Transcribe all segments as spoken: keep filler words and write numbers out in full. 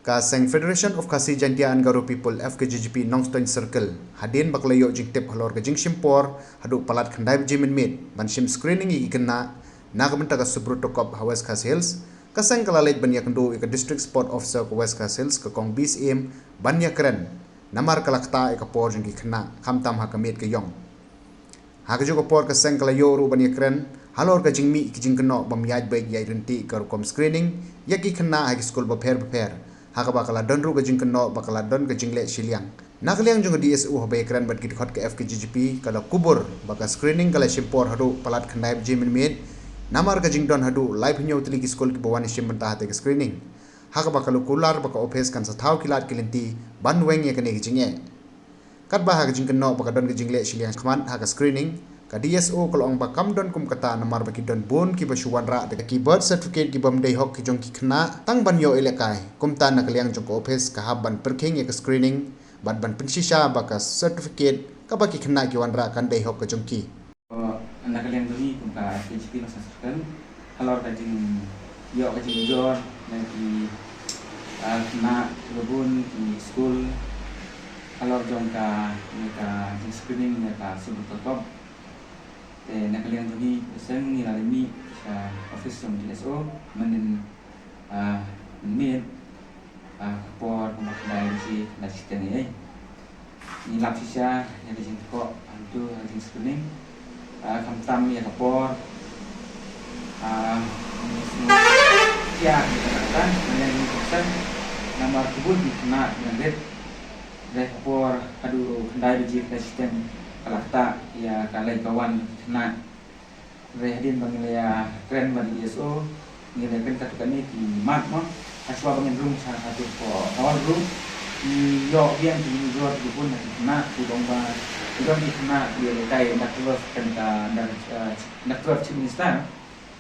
Ka seng Federation of Khasi Jaintia and Garo People, F K J G P, Nongstoiñ Circle, hadien ba ka la ïoh jingtip halor ka jingshim por haduh palat khyndai baje mynmiet ban shim screening ïa ki khynnah na ka bynta ka Subroto Cup ha West Khasi Hills, ka seng ka la leit ban ïakynduh ïa ka District Sport Officer ka West Khasi Hills, ka Kong B C M, ban ïakren namar ka la ktah ïa ka por jong ki khynnah, khamtam ha ka miet ka ïong. Ha kajuh ka por ka seng ka la ïoh ruh ban ïakren halor ka jingmih ki jingkynnoh bym ïaid beit ïaid ryntih ka rukom screening ïa ki khynnah ha ki skul bapher bapher, ha kaba ka la don ruh ka jingkynnoh ba ka la don ka jingleh shiliang. Na ka liang jong ka D S O, haba ïakren bad ki dkhot ka F K J G P, ka la kubur ba ka screening ka la shim por haduh palat khyndai baje mynmiet, namar ka jingdon haduh laiphew hynñiew tylli ki skul kiba wan shim bynta ha kata ka screening, ha kaba ka la kular ba ka ophis kan sa thaw ki lad ki lynti ban weng ïa kane ka jingeh. Katba ha ka jingkynnoh ba ka don ka jingleh shiliang shakhmat ha ka screening, ka D S O ka la ong ba kam don kum kata namar ba ki don bun kiba shu wanrah da ki birth certificate ki bym dei hok ki jong ki khynnah tang ban ïoh ïalehkai. Kumta na ka liang jong ka ophis ka hap ban pyrkhing ïa ka screening bad ban pynshisha ba ka certificate kaba ki khynnah ki wanrah kan dei hok ka jong ki. Na ka liang jong ngi kum ka F K J G P Nongstoiñ Circle, halor ka jingïoh ka jingjur na ki, ah, khynnah kiba bun ki skul halor jong kane ka jingscreening ïa ka Subroto Cup. Te na ka liang jong ngi, seng ngi la leit mih sha ophis jong D S O mynhynnin, ah, mynmiet, ah, ka por kumba khyndai baje, khyndai shiteng ei. Ngi lap shisha ïa ka jingkynnoh hangto ha ka jingscreening, ah, khamtam ïa ka por, ah, ngi sngew pdiang ïa kata, namar ngi kongsan namar ki bun ki khynnah ki nang rit. Hynrei ka por haduh khyndai baje, khyndai shiteng ka la ktah ïa ka leit ka wan ki khynnah. Hynrei hadien ba ngi la ïakren bad D S O, ngi la ïakren katto katne ki mat mo. Hashwa ba ngin rung sha hato ka hall ruh, ngi ïoh biang ki jingujor kiba bun na ki khynnah, ki ong ba ki don ki khynnah kiba ïalehkai under twelve, kane ka under, eh, under twelve Chief Minister,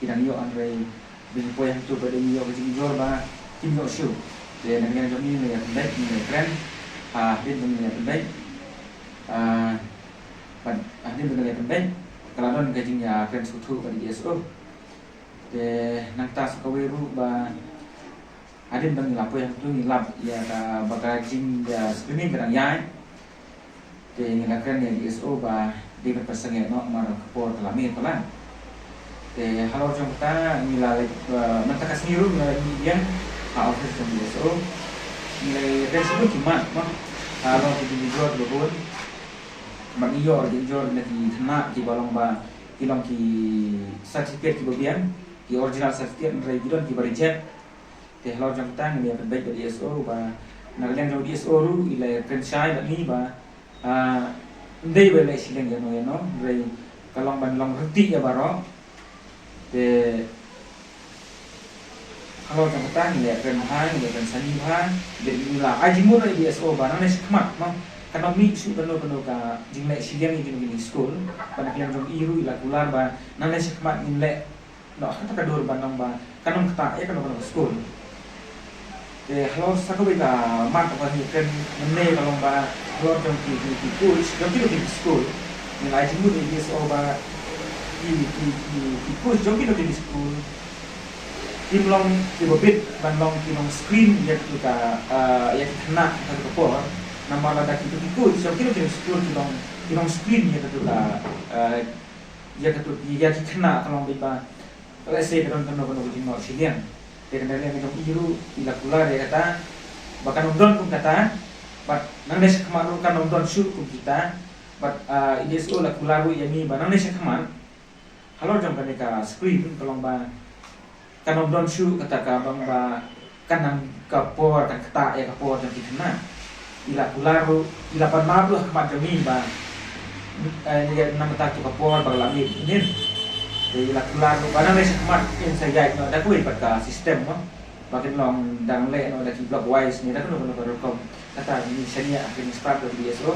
ki dang ïoh, hynrei ba ngi poi hangto ba dei ngi ïoh ka jingujor ba kim ïoh shuh. Te na ka liang jong ngi ngi la ïapynbeit, ngi la ïakren, ha, hadien ba ngi la ïapynbeit, ah, bad hadien ba ngi la ïapynbeit, ka la don ka jingïakren sngewthuh bad D S O. Te nangta sa kawei ruh ba hadien ba ngi la poi hangto ngi lap ïa ka ba ka jing, ïa, screening ka dang ïaid. Te ngi la kren ïa D S O ba dei ban pynsangeh noh namar ka por ka la miet palat. Te halor jong kata ngi la leit, eh, mynta ka sngi ruh ngi la leit mih biang ha office jong D S O. Ngi la ïakren sha ki mat mo halor ki jingujor kiba bun. Bad ngi ïoh jingujor na ki khynnah kiba long ba ki long ki certificate kiba biang, ki original certificate, hynrei ki don kiba reject. Te halor jong kata ngi la ïapynbeit bad D S O ba na ka liang jong D S O ruh i la ïakren shai bad ngi ba, ah, ym dei ba leh shiliang ïano ïano, hynrei ka long ban long ryntih ïa baroh. Te halor jong kata ngi la ïakren bha, ngi la ïakren sani bha, bad ngi la ai jingmut ïa D S O ba nangne shakhmat mo kan ym mih shuh kano kano ka jingleh shiliang ïa kino kino ki skul. Ba na ka liang jong i ruh i la kular ba nangne shakhmat ngin leh noh ha kata ka dur ban long ba kan ym ktah ïa kano kano ka skul. Te halor sa kawei ka mat ba ngi kren mynne ka long ba halor jong ki, ki, ki coach jong kino kino ki skul, ngi la ai jingmut ïa D S O ba ki, ki, ki, ki coach jong kino kino ki skul kim long kiba bit ban long ki long screen ïa kito ka, ah, ïa ki khynnah ha kato ka por. Namar lada kito ki coach jong kino kino ki skul ki long, ki long screen ïa kato ka, ah, ïa kato, ïa ki khynnah, ka long beit ba lehse ka don kano kano ka jingnoh shiliang. Te ka liang jong i ruh i la kular ïa kata ba kan ym don kum kata, bad nangne shakhmat ruh kan ym don shuh kum kita. Bad, ah, i D S O la kular ruh ïa ngi ba nangne shakhmat halor jong kane ka screen ka long ba kan ym don shuh kata ka bang ba kan nang ka por, kan ktah ïa ka por jong ki khynnah. I la kular ruh, i la pan map ruh ha khmat jong ngi ba, eh, ïa namar kata ka por ba la mih mynnin. Te i la kular ruh ba nangne shakhmat in sa ïaid noh da kawei pat ka system mo, ba kin long dang leh noh da ki block wise ne da kano kano ka rukom. Kata ngi shaniah ha ka jingstad jong D S O.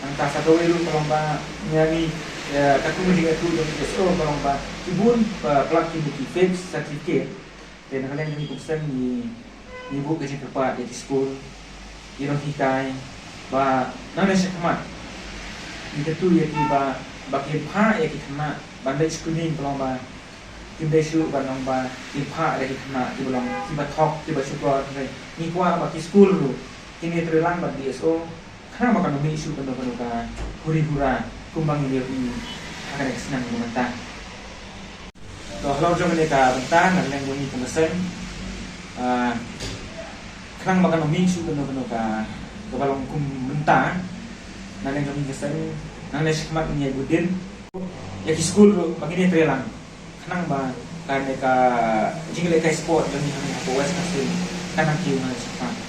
Nangta sa kawei ruh ka long ba ngi, eh, ka tu jingïathuh jong D S O ka long ba ki bun ba plak kine ki fake certificate. Te na ka liang jong ngi kum seng ngi, ngi buh ka jingkyrpad ïa ki skul, ïa ki nonghikai ba nangne shakhmat ngi kyntu ïa ki ba, ba kin phah ïa ki khynnah ban leit screening, ka long ba Kim dei shuh ban long ba ki phah da ki khynnah kiba long kiba thok kiba shukor. Ngi kwah ba ki skul ruh kin ïatreilang bad D S O khnang ba kan ym mih shuh kano kano ka huri hura kumba ngi ïohi ha kane ka snem mynta. To halor jong kane ka bynta na liang jong ngi kum ka seng, ah, khnang ba kan ym mih shuh kano kano ka kaba long kum mynta na liang jong ngi ka seng, nangne shakhmat ngi ïa budin ïa ki skul ruh ba ngin ïatreilang khnang ba kane ka jingïalehkai sport jong ngi hangne hapoh West Khasi Hills kan nang kiew hangne shakhmat.